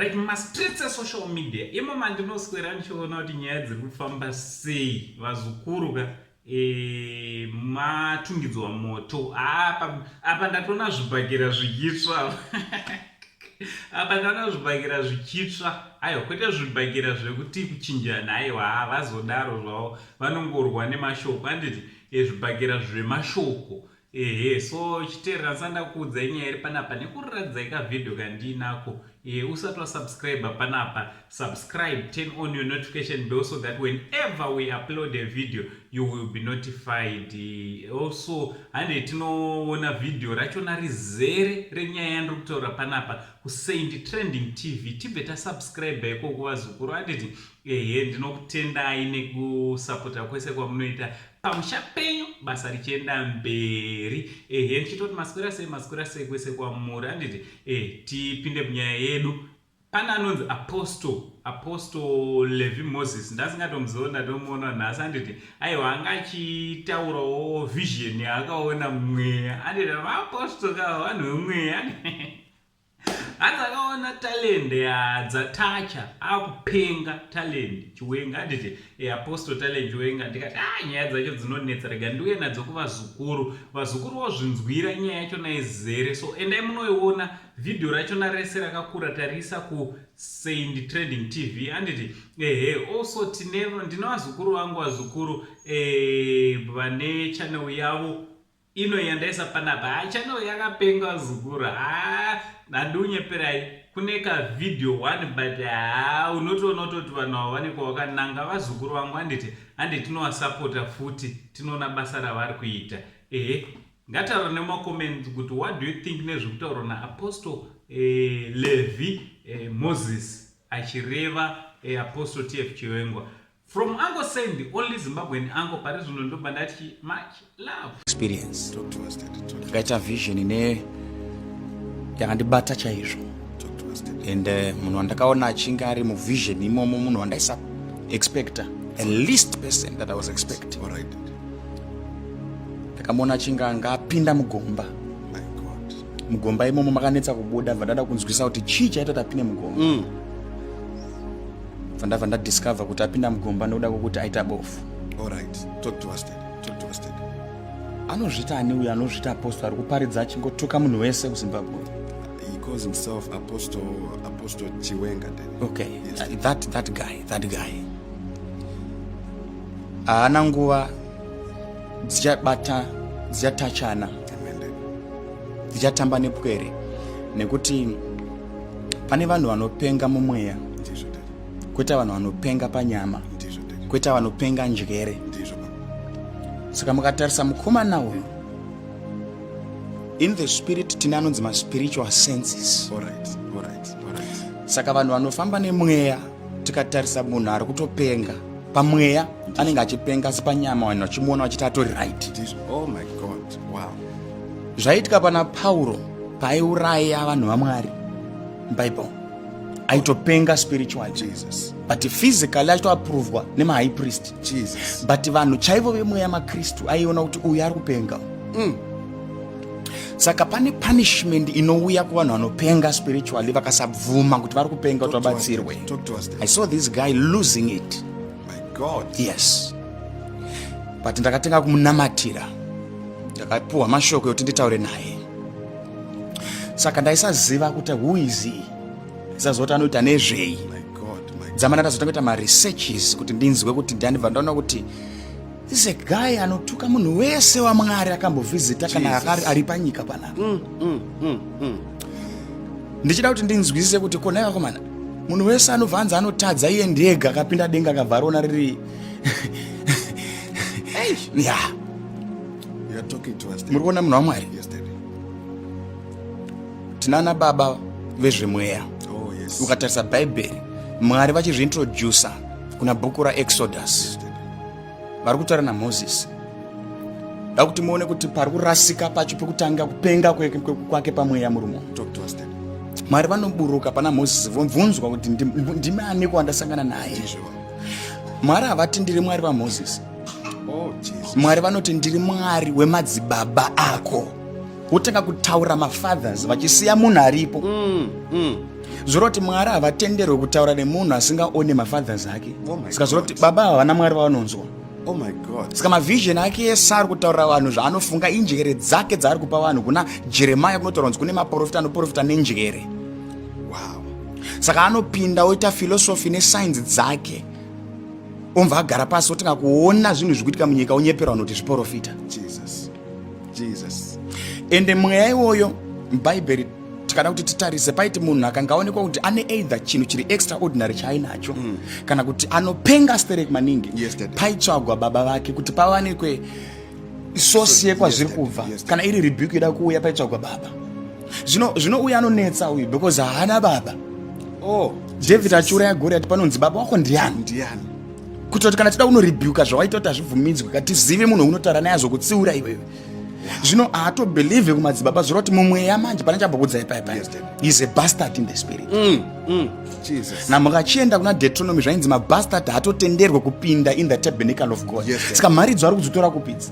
Right, mumastreets esocial media imo mandinoswera ndichiona kuti nyaya dziri kufamba sei, vazukuru ka. Matungidzwa moto apa apa, ndatoona zvibhakera zvichitsva apa, ndaona zvibhakera zvichitsva. Aiwa, kwete zvibhakera zvekuti kuchinjana, aiwa, havazodaro zvavo, vanongorwa nemashoko, handiti? Zvibhakera zvemashoko, ehe. So chiteerera ndisanda kuudzai nyaya iri panapa nekuratidzai kavhidhio kandiinako. Usati wasubscribe panapa, subscribe, turn on your notification bell so that whenever we upload a video you will be notified. Also, hande tinoona vhidhio rachona rizere renyaya yandiri kutaura panapa kuSaint Trending TV, tibve tasubscribe ikoko, vazukuru, handiti? Ehe, ndinokutendai nekusapota kwese kwamunoita pamusha penyu, basa richienda mberi. Ehe, ndichitoti maswera sei, maswera sei kwese kwamuri, handiti? Tipinde munyaya yedu. Pane anonzi Apostle Levi Moses, ndasingatomuziva, ndatomuona nhasi, handiti? Aiwa, anga achitaurawo vision yaakaona mumweya, handiti? Vaapostle ka, vanhu vemweya. Hanzi akaona Talent yadzatacha akupenga, Talent Chiwenga, handiti? Apostle Talent Chiwenga. Ndikati, ah, nyaya dzacho dzinonetsa, rega ndiuye nadzo kuvazukuru, vazukuru vozvinzwira nyaya yachona izere. So endai munoiona vhidhiyo rachona rese rakakura, tarisa kuSaint Trading TV, handiti? Ehe. Also tine, ndine vazukuru vangu, vazukuru vane channel yavo ino yandaisa panapa. Ha, channel yakapenga, vazukuru. Ha, handinyeperai, kune kavhidhiyo one, but ha, unotoona kutoti vanhu avo vane kwawakananga, vazukuru vangu, handiti? Handi tinovasapota futi, tinoona basa ravari kuita. Ehe, ngataura nemacomments kuti what do you think nezvekutaurwa naApostle Levi Moses achireva Apostle TF Chiwengwa. From Uncle Saint, the only Zimbabwean uncle pari zvino, ndobva ndati much love. Experience. Talk to us, Daddy. Talk to, ndakaita vision ine yakandibata chaizvo. Talk to us, Daddy. And munhu wandakaona achinge ari muvision imomo, munhu wandaisa expecta, a least person that I was expecting. All right, Daddy. Ndakamuona achinge anga apinda mugomba. My God. Mugomba imomo makanetsa kubuda. Bva ndada kunzwisa kuti chii chaita kuti apinde mugomba. Bva ndabva ndadiscover kuti apinda mugomba nokuda kwokuti aita bofu. All right. Talk to us, Daddy. Talk to us, Daddy. Anozvita ani uyo anozvita apostle ari kuparidza achingotuka munhu wese kuZimbabwe? He calls himself Apostle Chiwenga, Daddy. Okay. Yes. That guy haana nguva dzichabata, dzichatachana. Amen, Daddy. Dzichatamba nepwere, nekuti pane vanhu vanopenga mumweya, Ndizvo, Daddy. kweta vanhu vanopenga panyama, Ndizvo, Daddy. kweta vanopenga njere. Ndizvo, Baba. Saka mukatarisa mukomana uyu, in the spirit tine anonzi maspiritual senses. All right. All right. All right. Saka vanhu vanofamba nemweya, tikatarisa munhu ari kutopenga pamweya anenge achipenga, asi panyama vanhu vachimuona vachiti atori right. Ndizvo. Oh my God. Wow. Zvaiitika pana Pauro paaiuraya vanhu vaMwari muBible, aitopenga spiritually, Jesus. but physically achitoaprovwa nemahigh priest. Jesus. But vanhu chaivo vemweya, maKristu, aiona kuti uyu ari kupenga. Saka pane punishment inouya kuvanhu vanopenga spiritually vakasabvuma kuti vari kupenga kuti Talk to us, vabatsirwe. Daddy. Talk to us, Daddy. I saw this guy losing it. My God. Yes, but ndakatenga kumunamatira, ndakapuhwa mashoko ekuti nditaure naye. Saka ndaisaziva kuti who is he, ndisaziva kuti anoita nezvei. My God. My God. Dzamana ndazotanga kuita maresearches kuti ndinzwe kuti ndiani. Bva ndaona kuti this is a guy anotuka munhu wese waMwari akambovhizita kana Jesus. ari panyika panapa. Ndichida kuti ndinzwisise kuti konai vakomana, munhu wese anobva anzi anotadza, iye ndega akapinda denga, akabva ariona riri ya. You are talking to us, Daddy. Muri kuona, munhu waMwari? Yes, Daddy. Tinana baba vezvemweya. Oh, yes. Ukatarisa Bhaibheri, Mwari vachizviintrodusa kuna bhuku raExodus, Yes, Daddy. vari kutaura naMozisi. Da kuti muone kuti pari kurasika pacho pekutanga kupenga kwake pamweya murumo. Talk to us, Daddy. Mwari vanoburuka pana Mozisi, vobvunzwa kuti ndimi aniko wandasangana naye? Ndizvo. Mwari havati, "Ndiri Mwari vaMozisi." Oh, Jesus. Mwari vanoti, "Ndiri Mwari wemadzibaba ako." Wotanga kutaura mafathers vachisiya munhu aripo. Zvoreva kuti Mwari havatenderwe kutaura nemunhu asingaone mafathers ake. Oh my Saka zvoreva kuti God. baba havana Mwari vavanonzwa. Oh my God. Saka mavision ake ese ari kutaurira vanhu zvaanofunga, injere dzake dzaari kupa vanhu. Kuna Jeremiah kunotaura kunzi kune maprofita anoprofita nenjere. Saka anopinda oita philosophy nescience dzake, omva agara pasi otanga kuona zvinhu zviri kuitika munyika, onyepera vanhu kuti zviprofita. Jesus. Jesus. Ende mweya iwoyo, mubhaibheri tikada kuti titarise, paiti munhu akanga aonekwa kuti ane either chinhu chiri extraordinary chaainacho kana kuti anopenga sterek maningi, Yes, Daddy. paitsvagwa baba vake kuti pawanikwe source yekwazviri kubva. Kana iri rebuke ida kuuya, paitsvagwa baba. Zvino uyu anonetsa uyu because haana baba. Oh. David achiuraya Goriati, panonzi, "Baba wako ndiani?" Ndiani? Kuitira kuti kana tida kunorebuka zvawaita kuti hazvibvumidzwe, katizive munhu unotaura naye azokutsiura iwewe. Zvino haatobelieve kumadzibaba. Zvoreva kuti mumweya manje pane chambokudzai pai pai. Yes, Daddy. Is a bastard in the spirit. Jesus. Namukachienda kuna Deuteronomy, zvainzi mabastard haatotenderwe kupinda in the tabernacle of God. Yes, Daddy. Saka mharidzo ari kudzitora kupidza.